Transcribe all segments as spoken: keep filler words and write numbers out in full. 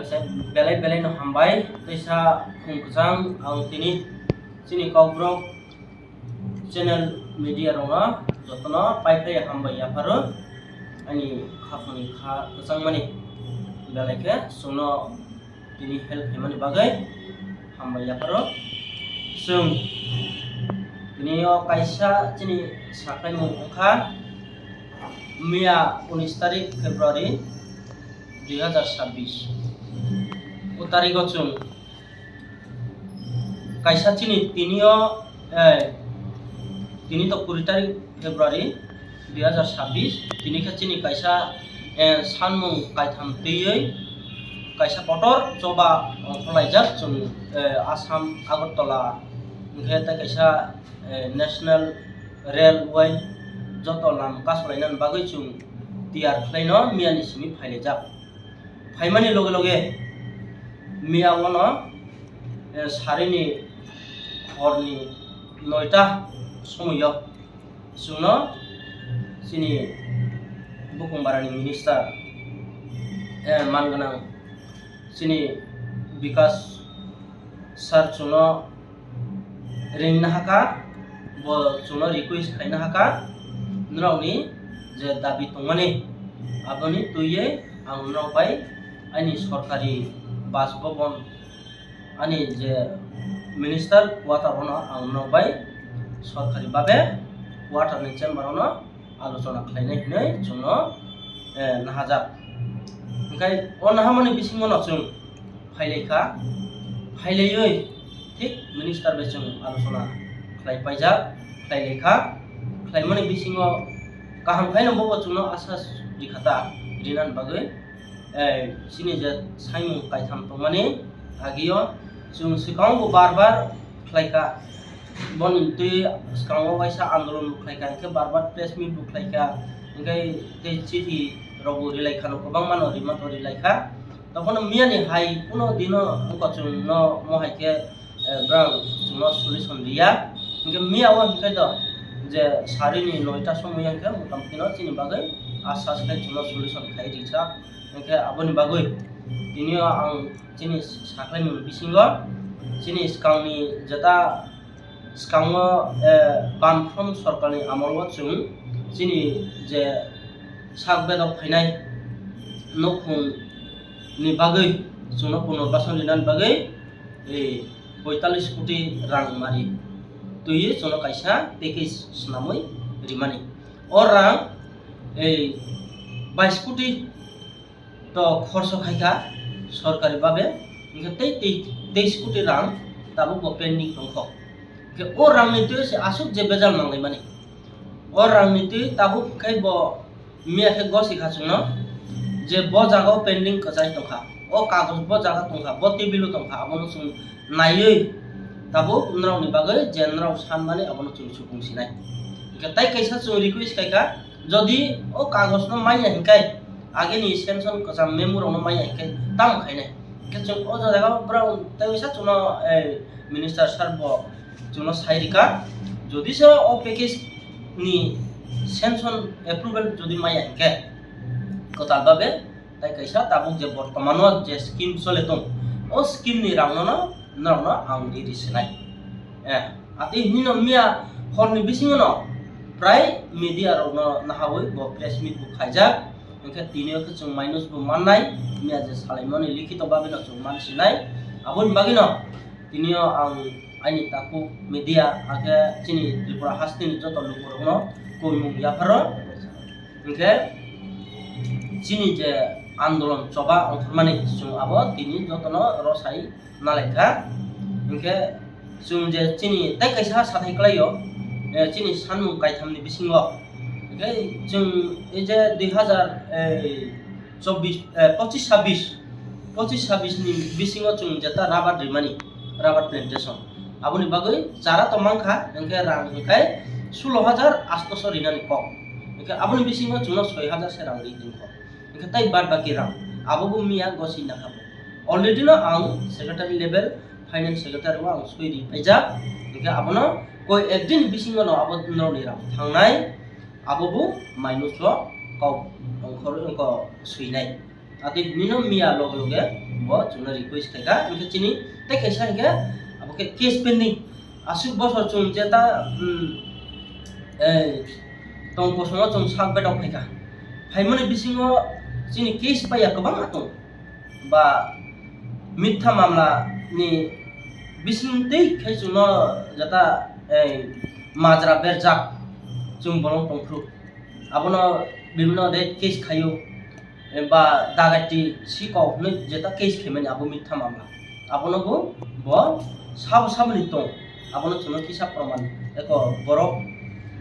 Belai belai no hambai, teisa khum kwchang ang tini chini Kokborok channel media rokno jotono pai phai hambai yapharo, ani khapangni kha kwchangmani belai khe chwngno tini help khaimani bagwi hambai yapharo. Chwng tini o kaisa chini sakhlaimung wngkha miya unis tarik February dui hazar sabbish. O tarigo chwng kaisa chini tini o, eh, tini to kuri tarik February dui hazar sabbish, tini khe chini kaisa, eh, sanmung kaitham twiwi kaisa kotor choba ongkhorlaijak chwng, eh, Assam Agartala hwnkhe tei kaisa, eh, National Railway joto lam kasolainani bagwi chwng tiyar khlaino miyani simi phailaijak. Phaimani loge loge miya wano, eh, sarini horni noita somoio chwngno chini bukung barani minister, eh, man gwnang chini Bikas sir chwngno ringna haka, bo chwngno request khaina haka, norokni je dabi tongmani, aboni twiwi ang norok bai ani sorkari Bas Bhavan, ani je minister quarter ono ang norok bai sorkari babe quarter ni chamber ono alochona khlainai hinwi chwngno, eh, nahajak. Hwnkhe o nahamani bisingo no chwng phailaikha, phailaiwi thik minister bai chwng alochona khlai paijak, khlailaikha. Khlaimani bisingo kaham khaino bobo chwngno asas rikha ta rinani bagwi, eh, chini je saimung kaitham tongmani agio chwng swkango bo bar bar khlaikha. Boni twi swkango waisa andolon bo khlaikha, hwnkhe bar bar press meet bo khlaikha, hwnkhe tei chithi rok bo rilaikha, no kwbangma no rima to rilaikha. Tongphano miyani hai kuno dino wngkha chwngno mo hai khe, eh, brang chwngno solution riya. Hwnkhe miya o hwnkhe do je sarini noita somoi hwnkhe motamoti no chini bagwi asas khe chwngno solution khai rijak. Hwnkhe aboni bagwi tini o ang chini sakhlaimung bisingo chini swkangni jeta swkango, eh, Bamfront sorkarni amolo chwng chini je sak bedok phainai nukhungni bagwi chwngno punarbasan rinani bagwi, eh, poitallis koti rang mari twiwi chwngno kaisa package swnamwi rimani. O rang, eh, bais koti to khorso khaikha sorkari babe, hwnkhe tei tei-, teis koti rang tabuk bo pending tongkho. Hwnkhe o rangni twi se aswk je bejal nanglaimani, o rangni twi tabuk khai bo miya khe gosi kha chwngno je bo jaga o pending kwchai tongkha, o kagoj bo jaga tongkha, bo table o tongkha, abono chwng naiwi tabuk norokni bagwi je norok sanmani abono chwng supung sinai. Hwnkhe tai kaisa chwng request khaikha, jodi o kagojno manya hinkhai, agini sanction kwcham memo rokno manya hinkhai tamo khainai? Hwnkhe chwng o jaga o borok tei waisa chwngno, eh, minister sir bo chwngno sai rikha, jodi se o package ni sanction approval jodi manya hinkhe kwtal babe tai kaisa tabuk je bortomano je scheme chole tong, o scheme ni rangno no norokno ang riri sinai. Eh, ati hinino miya horni bisingo no prai media rokno nahawi bo press meet bo khaijak, hwnkhe tini o khe chwng minus bo mannai, miya je salaimani likhito babe no chwng man sinai. Aboni bagwi no tini o ang aini takhuk media, hakhe chini Tripura hasteni joto lukurokno koimung yapharo. Hwnkhe chini je andolon choba ongkhormani chwng abo tini jotono rosai nalaikha. Hwnkhe chwng je chini tei kaisa sathai kwlaio, eh, chini sanmung kaithamni bisingo. Hwnkhe chwng ei je dui hazar, eh, chobbish, eh, pochis sabbish, pochis sabbish ni bisingo chwng jeta rubber rimani, rubber plantation, aboni bagwi chara to mankha, hwnkhe rang hwnkhe sulo hajar astoso rinani kok, hwnkhe aboni bisingo chwngno soi hajar se rang ri tongkho, hwnkhe tai bad baki rang abo bo miya goswi nakha bo. Already no ang secretary level, finance secretary o ang soi ri paijak, hwnkhe abono koi ek din bisingo no abo norokni rang thangnai, abo bo minus o kok ongkhorwi ongkho swinai. Tei hinwi no miya loge loge bo chwngno request khaikha, hinkhe chini tei kaisa hinkhe abo khe case pending. Aswk bosor chwng jeta, hmm, eh, tong kosongo chwng sak betok phaikha. Phaimani bisingo chini case paiya kwbangma tong. Ba mitha mamla ni bising tei khai chwngno jata, eh, majra berjak chwng bolong tongphuru. Abono bibino rape case khaio, eh, ba dagati sikok hinwi jeta case khaimani abo mitha mamla. Abono bo, bo sabo saboni tong. Abono chwngno kisa proman eko borok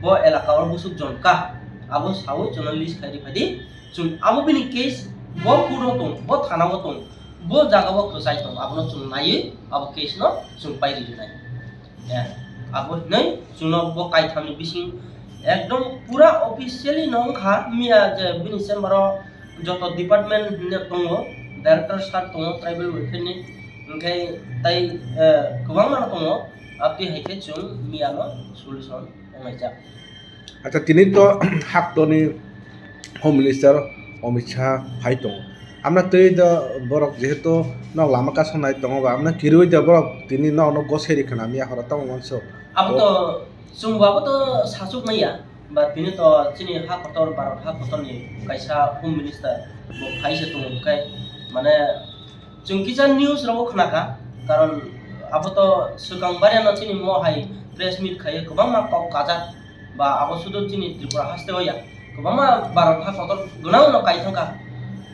bo elaka o busuk jon ka. Abo sawi chwngno list khai riphaidi. Chwng abo bini case bo court o tong, bo thana o tong, bo jaga o kwchai tong, abono chwng naiwi abo case no chwng pai rinai. Eh, abo hinwi chwngno bo kaithamni bising ekdom pura officially no wngkha, miya je bini chamber o joto department hinwi tongo, director sir tongo tribal welfare ni, hinkhe tai, eh, kwbangma no tongo, aboni hai khe chwng miya no solution wnglaijak. Acha, tini to haktorni Home Minister Amit Shah phai tongo. Amna twi da borok jehetu nok lama kasonai tongo ba, amna kirui da borok tini nok no goseri khna miya horo tamo manso. Abo to chwngbo abo to sachuk maya ba, tini to chini ha kotor, Bharat ha kotorni kaisa Home Minister bo phai se tongo, hwnkhe mane chwng kisa news rogo khna kha, karon abo to swkang bariano chini mo hai press meet khaiwi kwbangma kok kajak, ba abo sudu chini Tripura haste o ya, kwbangma Bharat ha kotor gwnang no kai thang kha,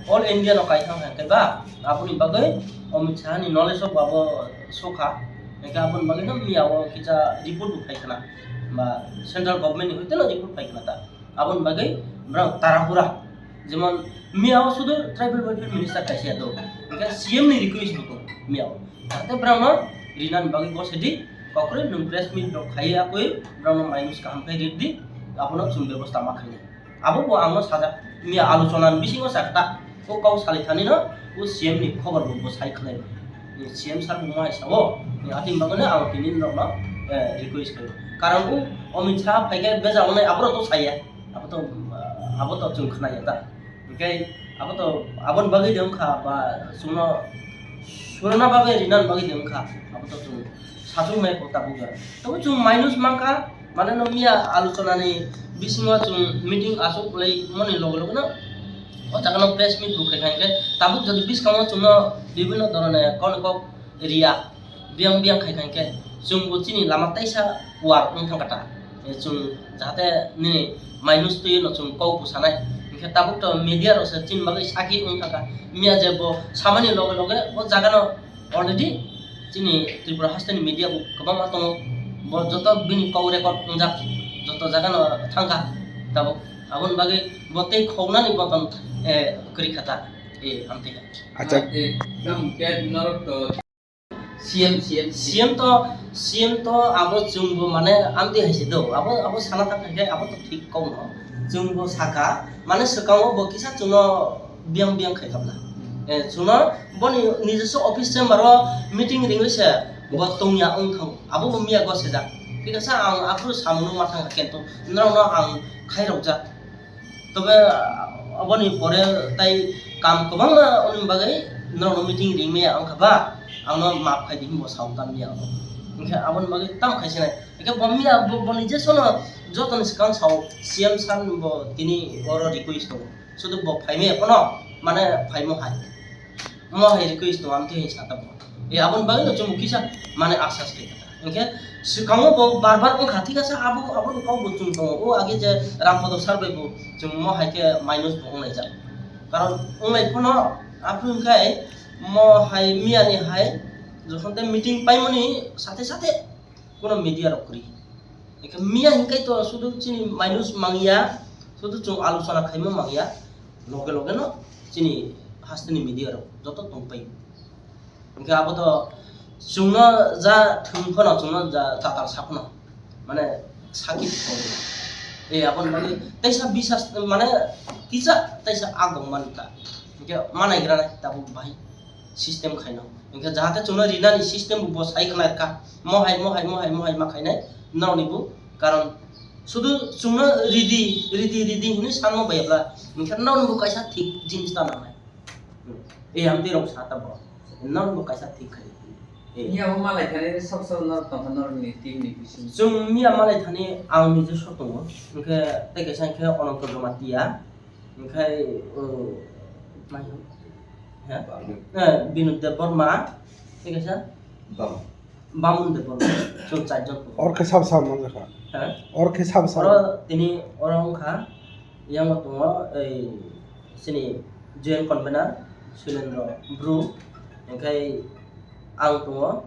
all India no kai thang kha, hwnkhe ba aboni bagwi Amit Shah ni knowledge o bo abo sokha, hwnkhe aboni bagwi no miya o kisa report bo phai khna, ba central government ni hoite no report phai khna ta. Aboni bagwi borok tarahura, jemon miya o sudu tribal welfare minister kaisa ya do, hwnkhe C M ni request bo miya o, jahate borokno rinani bagwi bo sedi kokroi nwng press meet rok khaiwi akoi borokno minus kaham khe rid di, abono chwng bebosta ma khainai. Abo bo angno sajak, miya alochona ni bisingo sakta. O kok salai thani no o C M ni khobor bo, bo sai khwlai. C M sir bo mo hai sao, atwng bagwi no ang tini norok no, eh, request khaio. Karon o Amit Shah phai khe bejal wngnai, abo rok to saya. Abo to, abo to chwng khna ya ta. Hwnkhe abo to, aboni bagwi de wngkha ba chwngno surna bagwi, rinani bagwi de wngkha. Abo to chwng sachung mai kok tabuk ya. Tabo chwng minus mankha, mane no miya alochona ni bisingo chwng meeting achuk lai mani loge loge no o jaga no press meet bo khai kha, hwnkhe tabuk jodi bwskango chwngno bibhinno dhoroner kok kok riya, biyang biyang khai kha, hwnkhe chwngbo chini lama taisa war wng thang kha ta. Chwng jahate nini minus twi no chwng kok bo sanai, hwnkhe tabuk to media rok se chini bagwi sakhi wng thang kha. Miya je bo samani loge loge o jaga no already chini Tripura haste ni media bo kwbangma tongo, bo joto bini kok record wngjak, joto jaga no thang kha. Tabuk aboni bagwi bo tei khoknani boton, eh, kwrwi kha ta, eh, amtwi kha. Acha. Ah, eh, tam ke norok to C M, C M, C M to, C M to abo chwngbo mane amtwi hai se do, abo, abo sana thang khe abo to thik kok no, chwngbo saka, mane swkango bo kisa chwngno biyang biyang khai kabla. Eh, chwngno boni nijoswo office chamber o meeting ringwi se bo tongya wng thang, abo bo miya go sejak. Thik asa ang aphuru samung ma thang kento norok no ang khai rok jak. Tobe aboni pore tai kam kwbangma wngni bagwi norok no meeting ringmaya wngkha ba, ang no maaf khai di hinwi bo sao tamya. Hwnkhe aboni bagwi tam khai sinai. Hwnkhe bo miya bo, boni je sono jotoni swkang sao C M sir bo tini oro request tongo. Sudu bo phaimaya phano, mane phaimo hai. Mo hai request tongo, amtwi hai sa tabuk. E, aboni bagwi no chwng kisa mane asas khe kha. Hwnkhe swkango bo bar bar wngkha, thik asa abo, aboni kok bo chwng tongo. O age je Rampada sir bai bo chwng mo hai khe minus bo wnglaijak. Karon wnglai phano aphuru hwnkhe mo hai miya ni hai jokhon tei meeting paimani sathe sathe Kuno media rok kwrwi. Hwnkhe miya hinkhai to sudu chini minus mangya, sudu chwng alochona khaima mangya, loge loge no chini hasteni media rok joto tongpai. Hwnkhe abo to chwngno ja thwng phano, chwngno ja tatal sa phano, mane sakhi thwng. E, aboni bagwi teisa bisas, mane kisa teisa agong man ta. Hwnkhe manaigra nai tabuk bahai. System khaino. Hwnkhe jahate chwngno rinani system bo sai khna rwkha. Mohai, mohai, mohai, mohai ma khainai norokni bo. Karon sudu chwngno ridi, ridi, ridi hinwi sanma bai bla. Hwnkhe norokni bo kaisa thik jinis ta nangnai. Eh, amtwi rok sa tabok. Norok bo kaisa thik khai. Eh. Miya bo malai thani sok sok norok tongkha norokni team ni bisingo. Chwng miya malai thani ang nijwk sok tongo. Hwnkhe tei kaisa hwnkhe Ananto Jamatia. Hwnkhe, uh, mai-, he? Binod. Eh, Binod Debbarma. Tei kaisa? Bam. Bamon Debbarma. Chwng charjon tongo. Or khe sab sab manjakha. He? Or khe sab sab. Oro tini oro wngkha. Yang tongo, ei, sini joint convener Suilendra Bru, hwnkhe ang tongo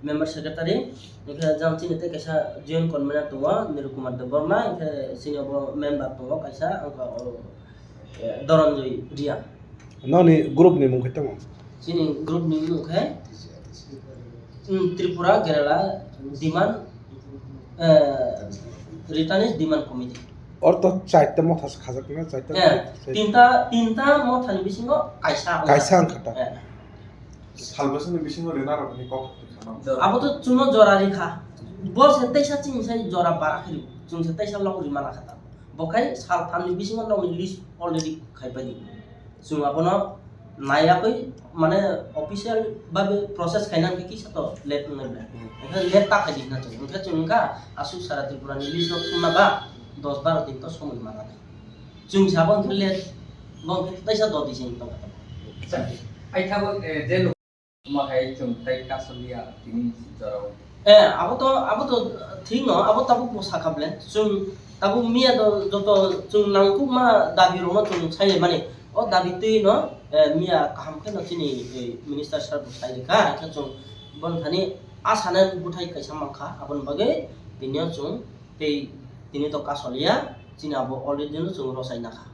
member secretary, hwnkhe jang chini tei kaisa joint convener tongo Niru Kumar Debbarma, hwnkhe sini obo member tongo kaisa, wngkha o, eh, Doronjoy Reang. Noni group ni mung khe tamo? Chini group ni mung khe, mm, Tripura Kerala Demand, eh, Returnees Demand Committee. Or to chaita motha se khajak na, chaita. Eh, chaita. Tinta, tinta motha ni bisingo kaisa wngkha. Kaisa wngkha ta. Eh. Salbwswk ni bisingo rina rok ni kok khana. Abo to chwngno jora rikha. Bo se teisa chini sai jora bara khe ri. Chwng se teisa lok ri mana kha ta. Bo khai sal tham ni bisingo nokni list already khai pai di. Chwng abono naiya koi, mane, official babe process khaina khe kisa to late wngnai ble. Hmm. Hwnkhe late ta khai di hwnna chwng. Hwnkhe chwng wngkha aswk sara Tripura ni list no thumna ba dos baro din to somoi mana nai. Chwng sabo hwnkhe late, bo hwnkhe taisa dodi se wng tongkha. Acha, aithago, eh, je Tuma hai chwng tai kasolia tini jorao. Eh, abo to, abo to thik no, abo tabuk bo sakha ble. Chwng tabuk miya do joto chwng nangkukma dabi rokno chwng sai mani. O dabi twi no, eh, miya kaham khe no chini, eh, minister sir bo sai rikha. Hwnkhe chwng bon thani asana bwthai kaisa mankha, aboni bagwi tini o chwng tei tini to kasolia, chini abo already no chwng rosai nakha.